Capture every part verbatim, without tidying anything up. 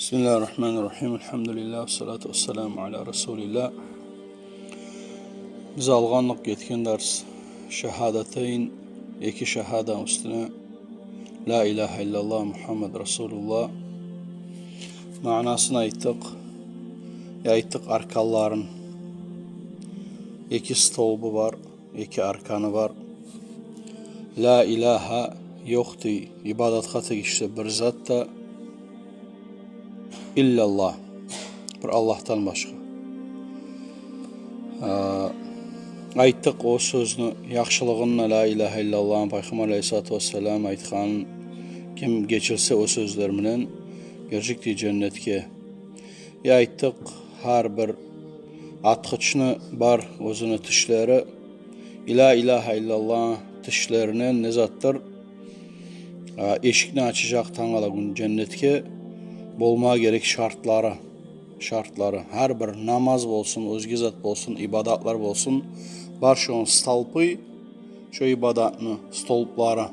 بسم الله الرحمن الرحيم. الحمد لله والصلاة والسلام على رسول الله. Биз алгъандыкъ гетген дарс шагьадатайн, эки шагьада уьстюне, لا إله إلا الله محمد رسول الله маънасын айтдыкъ, я айтдыкъ арканларын. Эки столбу бар, эки арканы бар. لا إله, ёкъ дей, ибадатгъа тийишли бир зат да, إلا الله, бир Аллагьдан башгъа. А, айтдыкъ о сёзню яхшылыгъын да, لا إله إلا الله, Пайхаммар алейгьиссалату вассалам айтгъанын, ким гечирсе о сёзлер булан, гиржек дей женнетге. Я айтдыкъ, гьар бир ачгъычны бар оьзюню тишлери, لا إله إلا الله тишлеринен не затдыр, а, эшикни ачажакъ тангала гюн женнетге, болма герек шартлары, шартлары. Гьар бир намаз болсун, оьзге зат болсун, ибадатлар болсун, бар шону столпу, шо ибадатны столплары,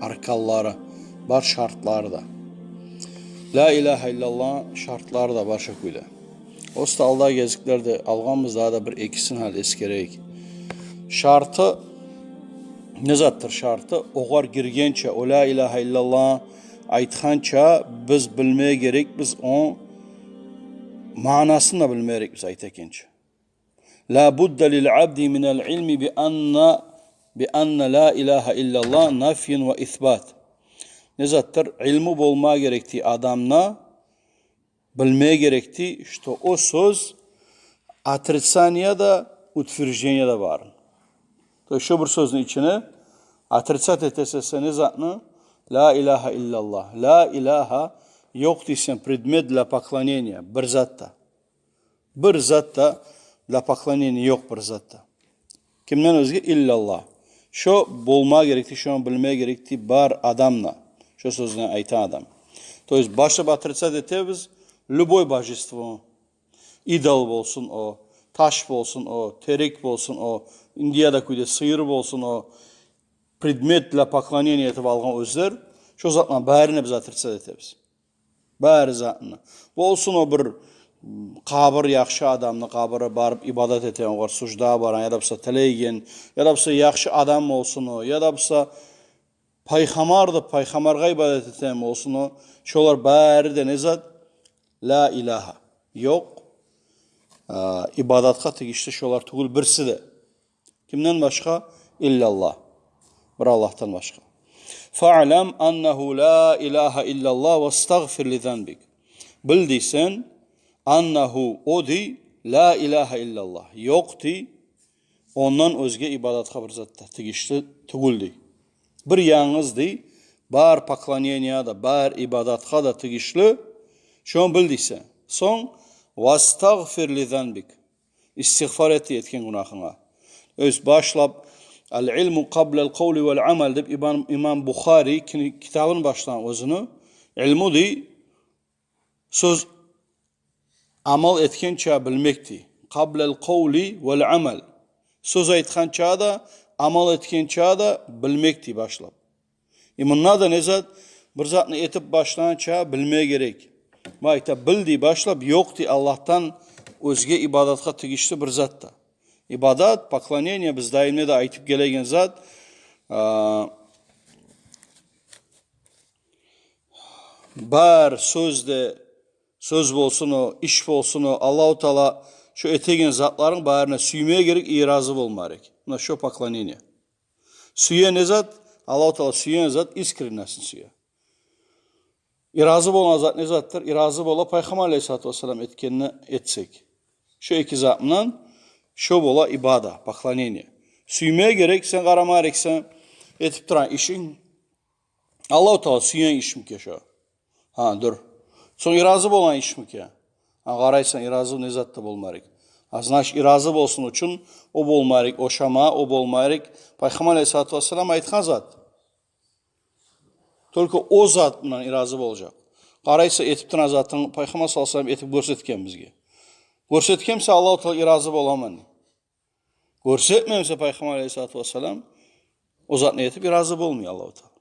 арканлары, бар шартлары да. لا إله إلا الله шартлары да бар шо кюйде. Оьзю де алда гезиклерде алгъанбыз, дагъы да бир-экисин гьали эсгерейик. Шарты, не затдыр шарты? Огъар гиргенче, о لا إله إلا الله айтгъанча биз билме герекбиз, о маънасын да билме герекбиз, айта экенче. لا بد للعبد من العلم بأن، بأن لا إله إلا الله نفي وإثبات. Не затдыр? Илму болма герек дей адамны, билме герек дей, что о сёз отрицание де, утверждение де бар. То есть шо бир сёзню ичине отрицать этесен сен не затны? لا إله إلا الله. لا إله, ёкъ дейсен, предмет для поклонения, бир зат да. Бир зат да для поклонения ёкъ, бир зат да. Кимден оьзге? إلا الله. Шо болма герек дей, шону билме герек дей бар адам да, шо сёзню айтгъан адам. То есть башлап отрицать этебиз любой божество. Идол болсун о, таш болсун о, терек болсун о, индияда кюйде сыйыр болсун о, предмет для поклонения этип алгъан оьзлер, шо затланы барын да биз отрицать этебиз. Бары затны. Болсун о бир, м, къабыр, яхшы адамны къабыры, барып ибадат этеген, огъар сужда барагъан, яда буса тилейген, яда буса яхшы адам болсун о, яда буса пайхаммар деп, пайхаммаргъа ибадат этеген болсун о. Шолар бары да не зат? لا إله. Ёкъ. А, ибадатгъа тийишли шолар тюгюл бирси де. Кимден башгъа? إلا الله. Бир Аллагьдан башгъа. فاعلم أنه لا إله إلا الله واستغفر لذنبك. Бил дейсен, أنه, о дей, لا إله إلا الله, ёкъ дей, ондан оьзге ибадатгъа бир зат да тийишли тюгюл дей. Бир янгыз дей, бар поклонение де, бар ибадатгъа да тийишли, шону бил дейсен. Сонг, واستغفر لذنبك. Истигъфар эт дей этген гюнагьынга. Оьз башлап, العلم قبل القول والعمل деп имам, имам Бухари ки-, китабын башлагъан оьзюню. Илму дей, сёз амал этгенче билмек дей. قبل القول والعمل. Сёз айтгъанча да, амал этгенче де билмек дей башлап. И мунда да не зат, бир затны этип башлагъанча билме герек. Ма айта, бил дей башлап, ёкъ дей Аллагьдан оьзге ибадатгъа тийишли бир зат да. Ибадат, поклонение, биз даимде де айтып гелеген зат, а, бар сёз де, сёз болсун о, иш болсун о, Аллагьу Таала шо этеген затларынг барына сюйме герек и разы болма герек. Муна шо поклонение. Сюе не зат? Аллагьу Таала сюеген зат искренностьну сюе. И разы болгъан зат не затдыр? И разы бола Пайхаммар алейгьиссалату вассалам этгенни этсек. Шо эки зат булан шо бола ибада, поклонение. Сюйме герек, сен къарама герексен, этип турагъан ишинг Аллагьу Таала сюеген ишмикен шо? Гьа, дюр. Сонг и разы болгъан ишмикен? Гьа, къарайсан, и разы не зат да болма герек. А, значит, и разы болсун учун о болма герек, о шама, о болма герек. Пайхаммар алейгьиссалату вассалам айтгъан зат. Только о зат булан и разы болажакъ. Къарайса, этип турагъан затынг Пайхаммар саллаллагьу алайгьи ва саллам этип гёрсетген бизге. Гёрсетген буса, Аллагьу Таала и разы боламан дей. Гёрсетмеген буса Пайхаммар алейгьиссалату вассалам, о затны этип и разы болмай Аллагьу Таала.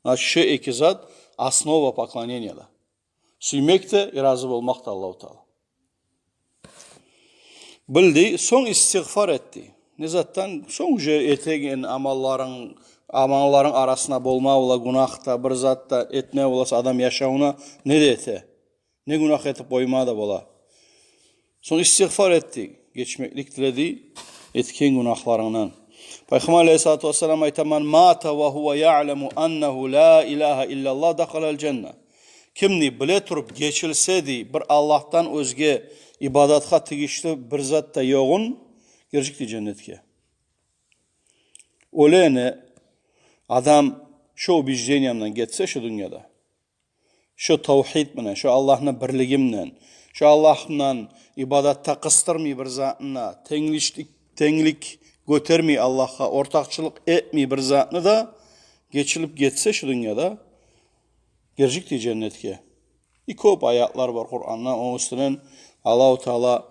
Значит, шо эки зат основа поклонения да. Сюймек де, и рази болмакъ да Аллагьу Таала. Бил дей, сонг истигъфар эт дей. Не затдан? Сонг уже этеген амалларынг, амалларынг арасына болма бола гюнагь да, бир зат да этме боласан адам яшавуна, не де эте. Не гюнагь этип къойма да бола. Сонг истигъфар эт дей, гечмеклик тиле дей этген гюнагьларынгдан. Пайхаммар алейгьиссалату вассалам айта: «Ман мата ва гьува яъламу аннагьу ла илагьа иллаллагь дахалал жанна». Ким дей, биле туруп гечилсе дей бир Аллагьдан оьзге ибадатгъа тийишли бир зат да ёгъун, гиржек дей женнетге. Оьлени адам шо убеждение булан гетсе шу дюньяда, шо тавгьид булан, шо Аллагьны бирлиги булан, шо Аллагь булан ибадатда къысдырмай бир затны да, тенглишлик, тенглик гётермей Аллагьгъа, ортакъчылыкъ этмей бир затны да, гечилип гетсе шу дюньяда, гиржек дей женнетге. И кёп аятлар бар Къуранда, ону уьстюнден Аллагьу Таала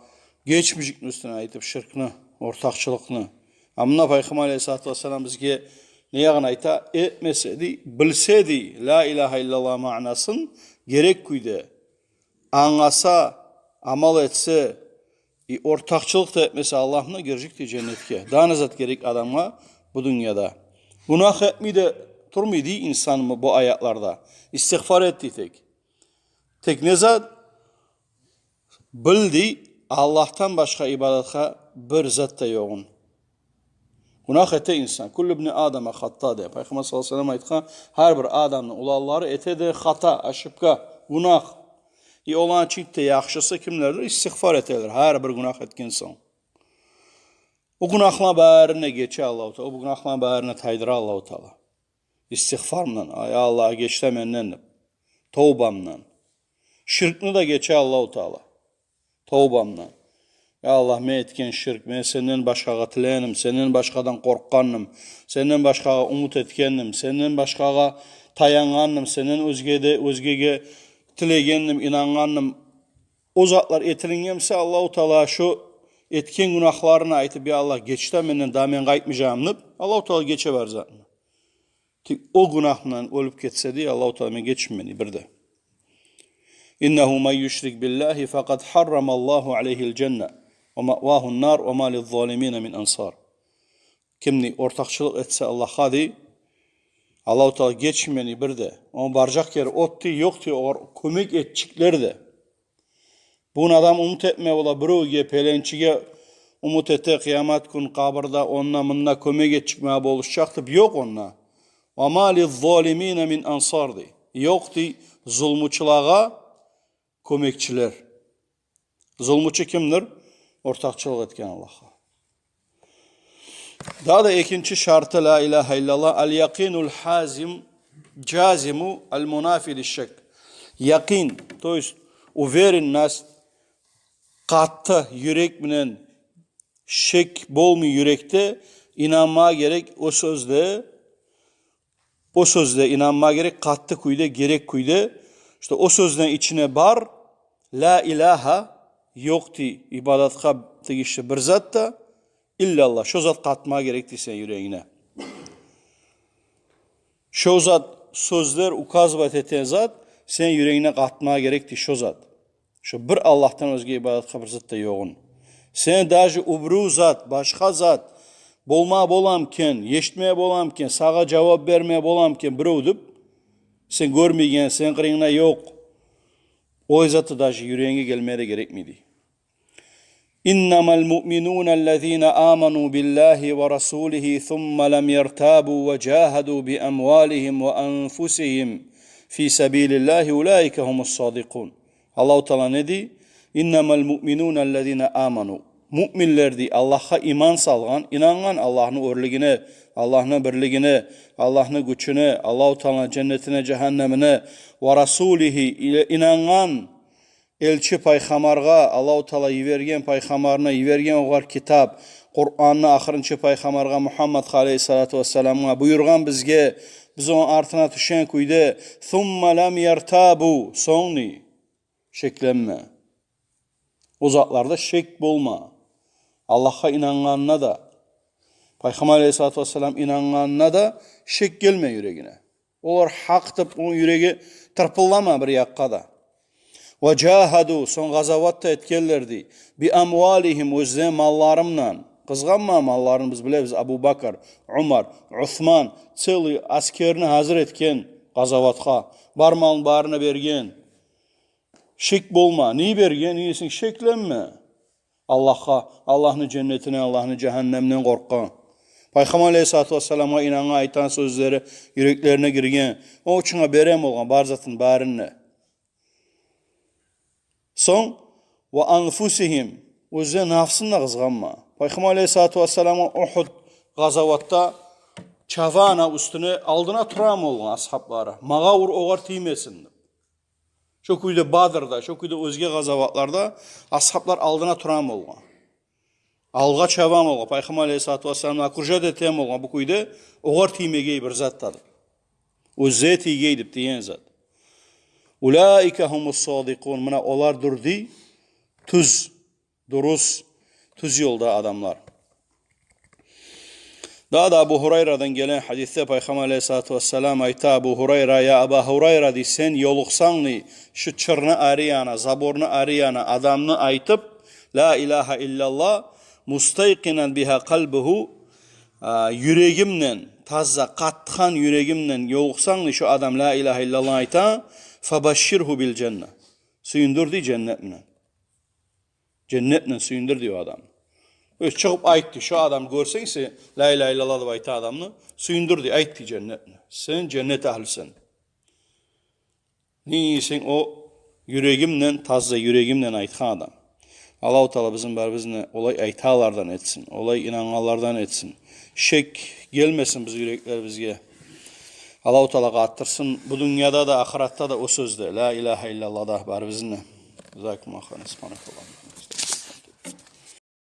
гечмежекни уьстюнден айтып ширкни, ортакъчылыкъны. Амма Пайхаммар алейгьиссалату вассалам бизге не ягъын айта? Этмесе дей, билсе дей ла илагьа иллаллагь маънасын герек кюйде, англаса, амал этсе, и ортакъчылыкъ да этмесе Аллагь булан, гиржек дей женнетге. Дагъы не зат герек адамгъа бу дюньяда? Гюнагь этмей де турмай дей инсан бу аятларда. Истигъфар эт дей тек. Тек не зат? Бил дей Аллагьдан башгъа ибадатгъа бир зат да ёгъун. Гюнагь эте инсан. «Куллу ибни Адама хаттаъ», — дей Пайхаммар саллаллагьу алайгьи ва саллам, айтгъан: «Гьар бир адамны уланлары эте дей хата, ошибка, гюнагь». И оланы ичинде яхшысы кимлердир? Истигъфар этелер гьар бир гюнагь этген сонг. О гюнагьланы барын да гече Аллагьу Таала, о гюнагьланы барын да тайдыра Аллагьу Таала. Истигъфар булан: «Я Аллагь, геч де менден», — деп, товба булан. Ширкни де гече Аллагьу Таала товба булан. «Я Аллагь, мен этген ширк, мен сенден башгъагъа тилегенмен, сенден башгъадан къоркъгъанман, сенден башгъагъа умут этгенмен, сенден башгъагъа таянгъанман, сенден оьзге де, оьзгеге тилегенмен, инангъанман». О затлар этилинген буса, Аллагьу Таала шо этген гюнагьларын айтып: «Я Аллагь, геч де менден, дагъы мен къайтмажакъман», — деп, Аллагьу Таала гече бар затны. Тек о гюнагь булан оьлюп гетсе дей, Аллагьу Таала: «Мен гечмеймен дей бир де». «Иннагьу ман юшрик биллагьи факъад гьаррамаллагьу алайгьил жанна ва маъвагьун нар ва ма лиззалимина мин ансар». Ким дей ортакъчылыкъ этсе Аллагьгъа дей, Аллагьу Таала гечмеймен дей бир де. Ону баражакъ ери от дей, ёкъ дей огъар кёмек этежеклер де. Бугюн адам умут этме бола биревге, пеленчеге умут эте, къыямат гюн къабурда онда-мунда кёмек этежек, магъа болушажакъ деп. Ёкъ онда. «Ва ма лиззалимина мин ансар», — дей. Ёкъ дей зулмучулагъа кёмекчилер. Зулмучу кимдир? Ортакъчылыкъ этген Аллагьгъа. Дагъы да экинчи шарты ла илагьа иллаллагь: аль-якъинул гьазим, жазиму, аль-мунафи лиш-шакк. Якъин, то есть уверенность, къатты юрек булан, шек болмай юрекде, инанма герек о сёзде, о сёзде инанма герек къатты кюйде, герек кюйде, что о сёзню ичинде бар ла илагьа, ёкъ дей ибадатгъа тийишли бир зат да, иллаллагь, шо зат къатма герек дей сени юрегинге. Шо зат, сёзлер указывать этеген зат, сени юрегинге къатма герек дей шо зат. Шо бир Аллагьдан оьзге ибадатгъа бир зат да ёгъун. Сен даже о бирев зат, башгъа зат болма боламы экен, эшитме боламы экен, сагъа жавап берме боламы экен бирев деп, сен гёрмейген, сени къырыйынгда ёкъ. О зат да даже юрегинге гелме де герекмей дей. «Иннамал муъминуна аллазина аману биллагьи ва расулигьи сумма лам яртабу ва жагьаду би амвалигьим ва анфусигьим фи сабилиллагьи улаика гьумус садикъун». Аллагьу Таала не дей? «Иннамал муъминуна аллазина аману». Муъминлер дей Аллагьгъа иман салгъан, инангъан Аллагьны оьрлюгюне, Аллагьны бирлигине, Аллагьны гючюне, Аллагьу Тааланы женнетине, жагьаннемине, ва расулигьи, иле инангъан элчи пайхаммаргъа, Аллагьу Таала йиберген пайхаммарына, йиберген огъар китап, Къуранны, ахырынчы пайхаммаргъа Мугьаммадгъа алайгьиссалату вассаламгъа, буюргъан бизге, биз ону артына тюшген кюйде, сумма лам яртабу, сонг дей, шекленме. О затларда шек болма. Аллагьгъа инангъанына да, пайхаммар алайгьиссалату вассалам инангъанына да шек гелме юрегине. Олар гьакъ деп, ону юреги тырпылдама бир якъгъа да. Ва жагьаду, сонг къазават да этгенлер дей. Би амвалигьим, оьзлени малларындан. Къызгъанма малларын, биз билебиз, Абу Бакр, Умар, Усман целый аскерни гьазир этген къазаватгъа. Бар малын барына берген. Шек болма. Неге берген? Неге десенг, шекленме. Аллагьгъа, Аллагьны женнетинден, Аллагьны жагьаннеминден къоркъгъан. Пайхаммар алейгьиссалату вассаламгъа инангъан, айтгъан сёзлери юреклерине гирген. О учун берген болгъан бар затын барын да. Сонг, ва анфусигьим, оьзлени нафсын да къызгъанма. Пайхаммар алейгьиссалату вассаламгъа Угьуд къазаватда чабагъан уьстюне, алдына турагъан болгъан асгьаблары. Магъа ур, огъар тиймесин деп. Шо кюйде Бадрда, шо кюйде оьзге къазаватларда асгьаблар алдына турагъан болгъан. Алгъа чабагъан болгъан, Пайхаммар алейгьиссалату вассаламны окружать этеген болгъан, бу кюйде огъар тиймегей бир зат да деп. Оьзюне тийгей деп деген зат. Улаика гьумус садикъун, муна олардыр дей тюз, дурус, тюз ёлда адамлар. Дагъы да Абу Гьурайрадан гелген гьадисде Пайхаммар алейгьиссалату вассалам айта, Абу Гьурайра, я Аба Гьурайра, дей, сен ёлукъсанг дей шу чырны ари янына, заборну ари янына адамны айтып, ла илагьа иллаллагь, мустайкъинан бигьа къалбугьу, а, юрегимден, таза, къатгъан юрегимден ёлукъсанг дей шу адам ла илагьа иллаллагь айта, фабашширгьу бил жанна. Сююндюр дей женнет минен. Женнет минен сююндюр дей о адамны. Оьзю чыгъып айт дей, шо адамны гёрсенг сен, ла илагьа иллаллагь деп айтагъан адамны, сююндюр дей, айт дей женнет минен. Сен женнет агьлюсен. Неге десенг, о юрегимден, таза юрегимден айтгъан адам. Аллагьу Таала бизин барыбызны олай айтагъанлардан этсин, олай инангъанлардан этсин. Шек гелмесин бизин юреклерибизге. Аллагьу Таала къатдырсын бу дюньяда да, ахыратда да о сёзде, ла илагьа иллаллагьда барыбызны. Жазакумуллагьу хайран, субгьанакаллагьумма.